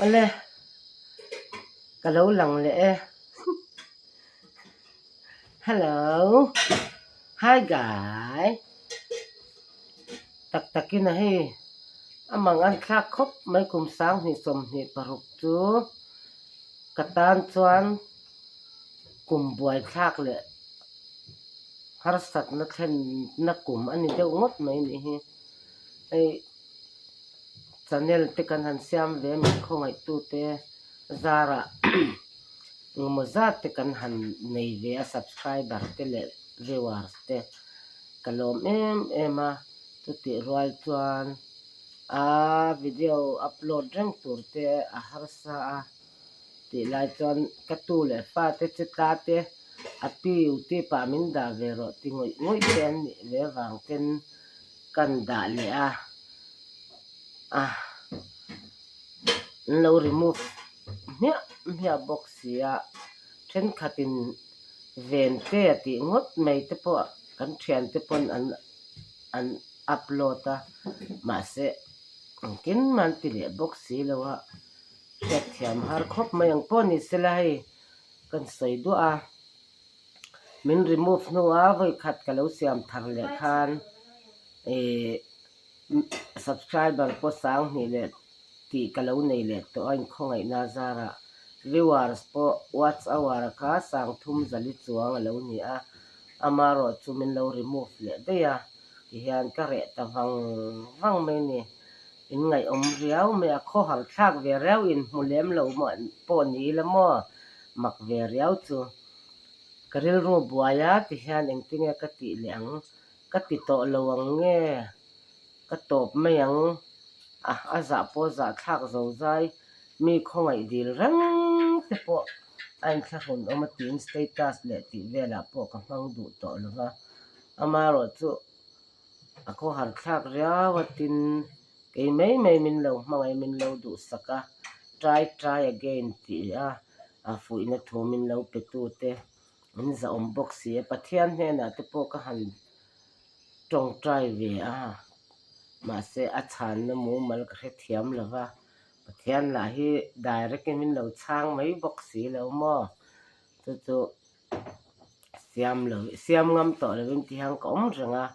Awle, ka lo lang leh e. Hello, hi guy. Tak takin a hei a mang an thlak khawp mai kum 20 26 chu ka tan chuan kum buai thlak leh harsatna thlenna kum a ni deuh ngawt mai nih hi. Hei channel te kan han siam ve a min khawngaihtute zarah engemaw zat te kan han nei ve a subscriber te leh viewers te ka lawm em em a chutih rual chuan a video upload reng tur te a harsa a tih lai chuan ka tu leh fate che tla te a pi u ti pah min dah ve rawh ti ngawih ngawih te an nih ve avang ten kan dah leh a a an lo remove hmiah hmiah bawk si a thenkhatin ven te a tih ngawt mai te pawh kan thiante pawn an an upload a mahse engtin mah an ti leh bawk si lo a hriatthiam har khawp mai ang pawh ni sela hei kan sawi duah a. Min remove hnua vawikhat ka lo siam thar leh khan ih subscriber pawh 2000 leh tih ka lo nei leh tawh a inkhawngaihna zarah viewers pawh watch hour kha 3000 zali chuang a lo ni a, amaherawh chu min lo remove leh daih a tihian ka reh ta vang vang mai a ni. In ngaihawm riau mai a, khawhar thlak ve riau inhmu lem lo pawh ni ila maw mak ve riau chu. Ka rilru buai a ti hian engtinge ka tih leh ang? Ka ti tawh lo ang nge? Ka tawp mai ang a, a zah pawh zah thlak zo zai mi khawngaih dil reng te pawh a inthlahrun awm a tiin status leh tih velah pawh ka hmang duh tawh lo va, amaherawhchu a khawhar thlak riau a tin kei mai mai min lo hmangaih min lo duhsak a, try try again tih a a fuihna thu min lo pe tu te min zahawm bawk si a, Pathian hnenah te pawh ka han tawngtai ve a, mahse a chhanna mumal ka hrethiam lo va, Pathian lah hi direct in min lo chhang mai bawk si lo maw, chu chu siam lo siam ngam tawh lovin ti hian ka awm reng a,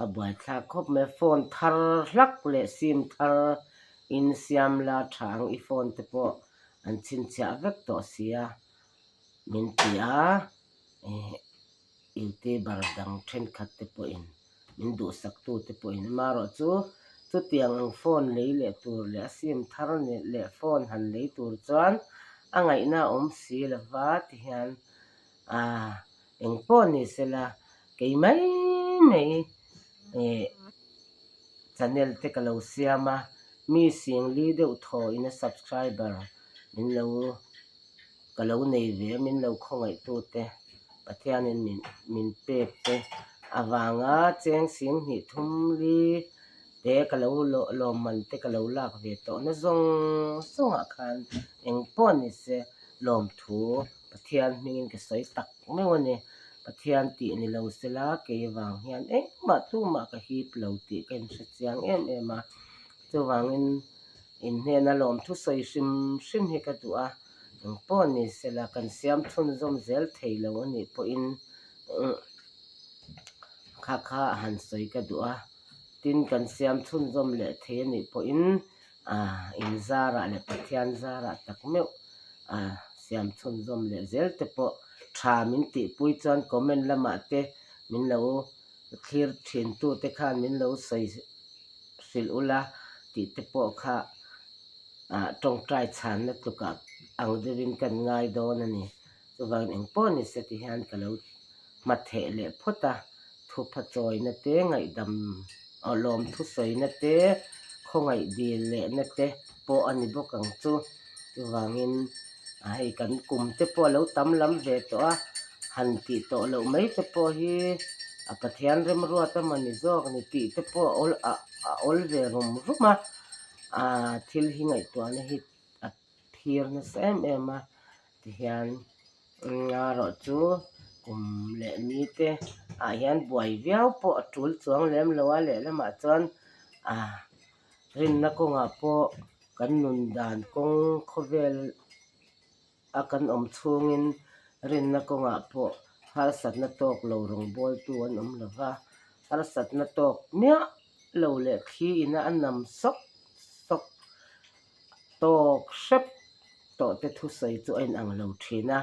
a buaithlak khawp mai a, phone thar hlak leh sim thar in siam la tha ang i phone te pawh an chhinchhiah vek tawh si a min ti a ih youtuber dang thenkhat te pawhin min duhsak tu te pawhin amaherawh chu chutiang ang phone lei leh tur leh a sim thar leh phone han lei tur chuan a ngaihna a awm si lova ti hian ah eng pawh ni sela kei mai mai ih channel te ka lo siam a mi singli deuh thaw in a subscriber min lo ka lo nei ve a min lo khawngaih tu te Pathianin min min pek te avanga cheng 20 thum li te ka lo lawmman te ka lo lak ve tawh na zawng zawngah khan eng pawh ni se lawmthu Pathian hmingin ka sawi tak meuh a ni. Pathian tih ni lo sela kei avang hian engmah tumah ka hip lo tih ka inhre chiang em em a, chuvangin in hnena lawmthu sawi hrim hrim hi ka duh a, eng pawh ni sela kan siam chhunzawm zel thei lo a nih pawhin kha kha a han sawi ka duh a, tin kan siam chhunzawm leh thei a nih pawhin in zarah leh Pathian zarah tak meuh siam chhunzawm leh zel te pawh tha min tihpui chuan comment lamah te min lo thlir thin tu te khan min lo sawi hrilh ula tih te pawh kha ah tawngtai chhanna tlukah ang deuhin kan ngai dawn a ni. Chuvangin eng pawh ni se ti hian ka lo hmatheh leh phawt a, thupha chawina te, ngaihdam lawm thusawina te, khawngaih dil lehna te pawh a ni bawk ang chu. Chuvangin hei kan kum te pawh a lo tam lam ve tawh a, han tih tawh loh mai te pawh hi a Pathian remruat a mawni zawk ni tih te pawh a awl a awl ve rum rum a, thil hi ngaihtuahna hi a phir nasa em em a tihian erawh chu kum leh ni te ah hian buai viau pawh a tul chuang lem lo a lehlamah chuan ah rinna kawngah pawh. Kan nun dan kawng khawvel a kan awm chhungin rinna kawngah pawh harsatna tawk lo rawngbawltu an awm lo va, harsatna tawk miah lo leh thli ina a nam sawk sawk tawk hrep tawh te thusawi chu a inang lo thin a,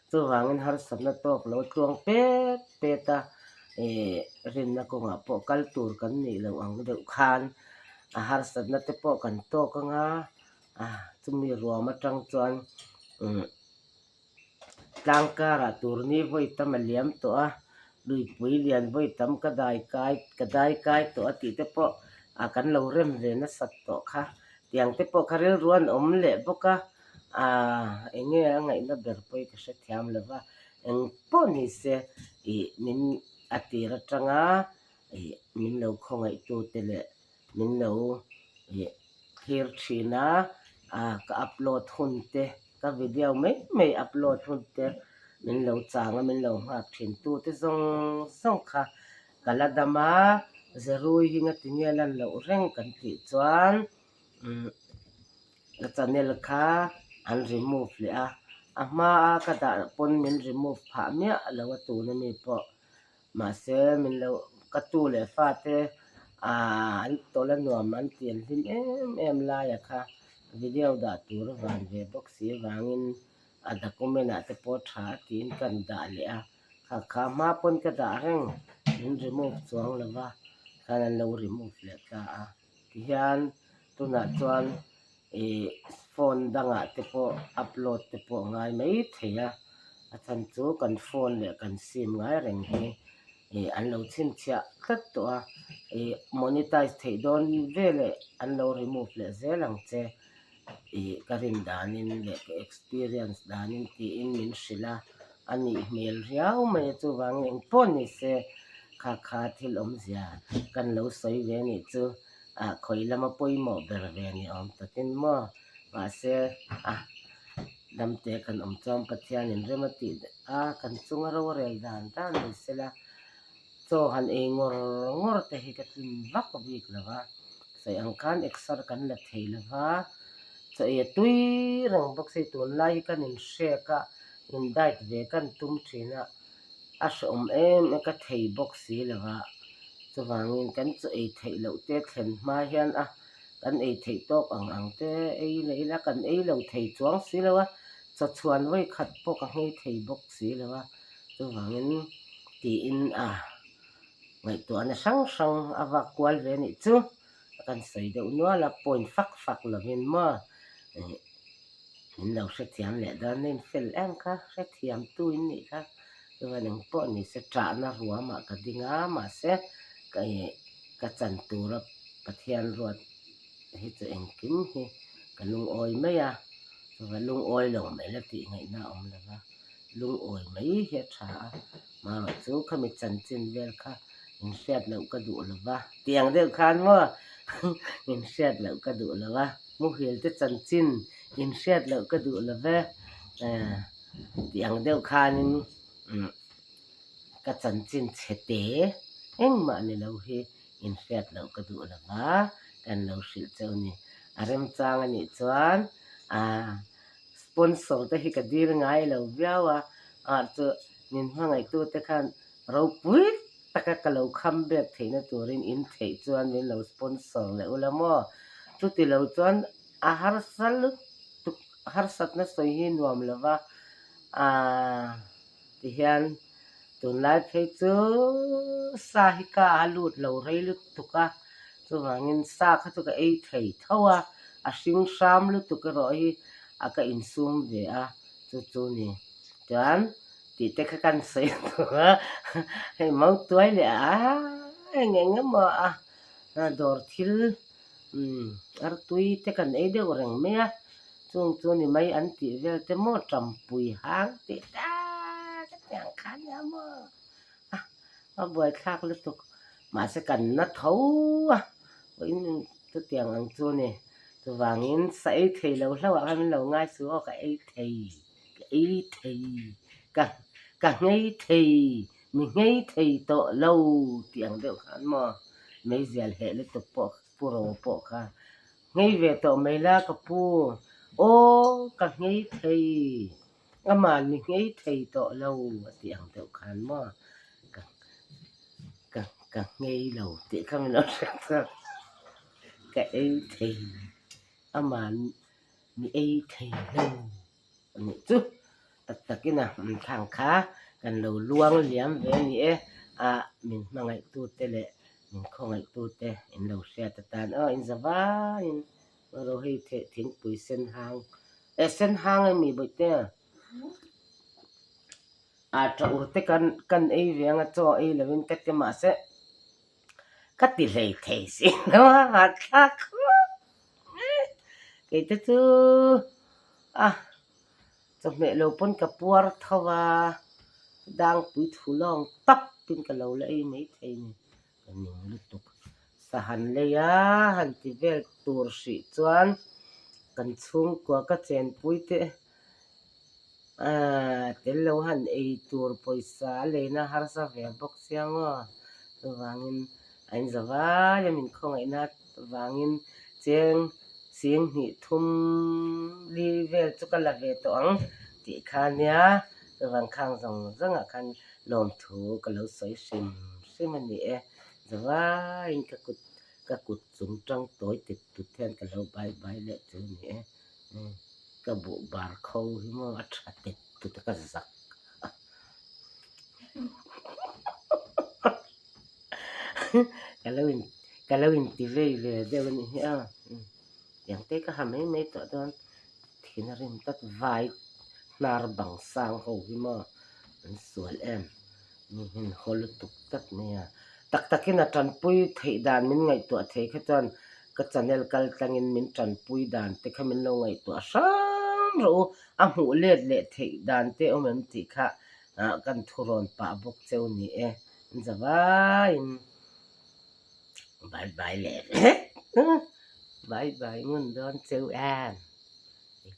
chuvangin harsatna tawk lo tluang pet pet a, ih rinna kawngah pawh kal tur kan nih loh ang deuh khan a harsatna te pawh kan tawk anga a chumi ruam atang chuan umm tlang karah tur ni vawi tam a liam tawh a, luipui lian vawi tam ka dai kai ka dai kai tawh a tih te pawh a kan lo rem ve nasat tawh kha. Tiang te pawh kha rilru an awm leh bawk a, aaa eng nge a ngaihna ber pawh hi ka hrethiam lo va, eng pawh ni se ih min a tir atanga ih min lo khawngaihtu te leh min lo ih thlir thin a, aa ka upload hun te ka video mai mai upload hun te min lo chang a min lo nghak thin tu te zawng zawng kha Ka la dam a, Zerui hi ngati nge lan loh reng kan tih chuan umm ka channel kha an remove leh a, a hmaa ka dah pawn min remove phah miah lo a tuna mi pawh mahse min lo ka tu leh fate aaa an tawlh a nuam an ti an hlim em em laia kha video dah tur a van ve bawk si avangin a document ah te pawh tha a tiin kan dah leh a. Kha kha hma pawn ka dah reng min remove chuang lo va khan an lo remove leh ta a tihian tunah chuan ih phone dangah te pawh upload te pawh a ngai mai thei a a chhan chu kan phone leh kan sim ngai reng hi ih an lo chhinchhiah tlat tawh a ih monetize theih dawn veleh an lo remove leh zel ang che ih ka rin danin leh ka experience danin tiin min hrilh a. A nih hmel riau mai a chuvangin eng pawh ni se kha kha thil awmzia kan lo sawi ve nih chu ah khawi lama pawimawh ber ve ni awm takin maw mahse a damte kan awm chuan Pathianin rem a tih a kan chunga rorel dan dan ni sela chaw han ei ngawr ngawr te hi ka tlin vak bik lo va sawi ang khan exer kan la thei lo va chaw ei a tui reng bawk si tunlai hi kan inhrek a. In diet ve kan tum thin a, a hrehawm em em ka thei bawk si lo va, chuvangin kan chaw ei theih loh te thlen hma hian a kan ei theih tawk ang ang te ei leh ila kan ei lo thei chuang si lo a, chaw chhuan vawi khat pawh ka nghei thei bawk si lo a, chuvangin tiin a ngaihtuahna hrang hrang a vak kual ve anih chu kan sawi deuh nual a point fak fak lovin maw. Min lo hrethiam leh dawn a infel em kha, hrethiam tu in nih kha. Chuan eng pawh ni se ṭahna ruamah ka ding a, mahse ka ih ka chan tura Pathian ruat hi chu engkim hi ka lungawi mai a, chuan lungawi lo mai la tih ngaihna a awm lo va, lungawi mai hi a ṭha a, marawh chu khami chanchin vel kha inhriat loh ka duh lo va, tiang deuh khan maw inhriat loh ka duh lo va. Muhil te chanchin inhriat loh ka duh lo ve eh tih ang deuh khanin umm ka chanchin chhe te engmah ni lo hi inhriat loh ka duh lo va kan lo hrilh cheu ni. A remchang a nih chuan ah sponsor te hi ka dil ngai lo viau a ah chu min hmangaihtu te khan ropui taka ka lo kham bek theihna turin in theih chuan min lo sponsor leh ula maw? Chuti lo chuan a harsa lutuk harsatna sawi hi nuam lo va, aaa tihian tunlai phei chu sa hi ka a lut lo rei lutuk a, chuvangin sa kha chu ka ei thei tho a, a hring hram lutuk erawh hi a ka insum ve a, chu chu ni chuan. Tih te kha kan sawi tawh a, hei mautuai leh a eng eng emaw a dawr thil umm artui te kan ei deuh reng mai a, chung chu ni mai an tih vel te maw tampui hang tih tak a tiang kha nia maw a a buaithlak lutuk mahse kan na tho a vawiin chutiang ang chu a ni chuvangin sa ei thei lo hlauh ah khan min lo ngai suh aw ka ei thei. Ka ei thei, ka ka nghei thei, mi nghei thei tawh lo tih ang deuh khan maw meizial heh lutuk pawh pu ro pawh kha Nghei ve tawh mai la ka pu. Aw ka nghei thei. Amah ni nghei thei tawh lo a tih ang deuh khan maw ka ka ka nghei lo tih kha min lo hriat chuan ka ei thei amah ni ei thei lo a nih chu tak takin a thang kha kan lo luang liam ve a ni e ah min hmangaih tute leh min khawngaih tute in lo hriat atan aw in za vaiin. Ro hei theh thingpui sen hang eh sen hang emi bawihte a tha ur te kan kan ei ve anga chaw ei lovin ka ti mahse ka ti hlei thei si lo a hahthlak khawp mai kei te chu a chawhmeh lo pawn ka puar tho a dangpui thu lawng tap in ka lo la ei maithei ni. Ka ning lutuk. Sahan lei a han ti vel tur hrih chuan kan chhungkua ka chenpui te aaa tel lo han ei tur pawisa a leina harsa ve bawk sia maw. Chuvangin a inza vai a min khawngaihna vangin cheng sing hnih thum li vel chu ka la ve tawh ang tih kha nia chuvang khang zawng zawngah khan Lawmthu ka lo sawi hrim hrim a ni e. Zavaiin ka kut ka kut chung tang tawi tit tut hian ka lo bai bai leh chu a ni e. Ka buh bar kho hi maw a tha tit tut a ka zak a. Ka lo in ka lo inti vei ve deuh a nih hi a. Tiang te ka ha mai mai tawh dawn thin a rim tlat vai hnar bang sang ho hi maw an sual em mi hin haw lutuk tlat mai a tak takin a tanpui theih dan min ngaihtuah thei kha chuan ka channel kal tlangin min tanpui dan te kha min lo ngaihtuah hram rawh u a hmuh let leh theih dan te awm em tih kha ah kan thurawn pah bawk cheu ni e an za vaiin. Bye bye leh vek. Bye bye ngun dawn cheu em.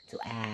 Chu a.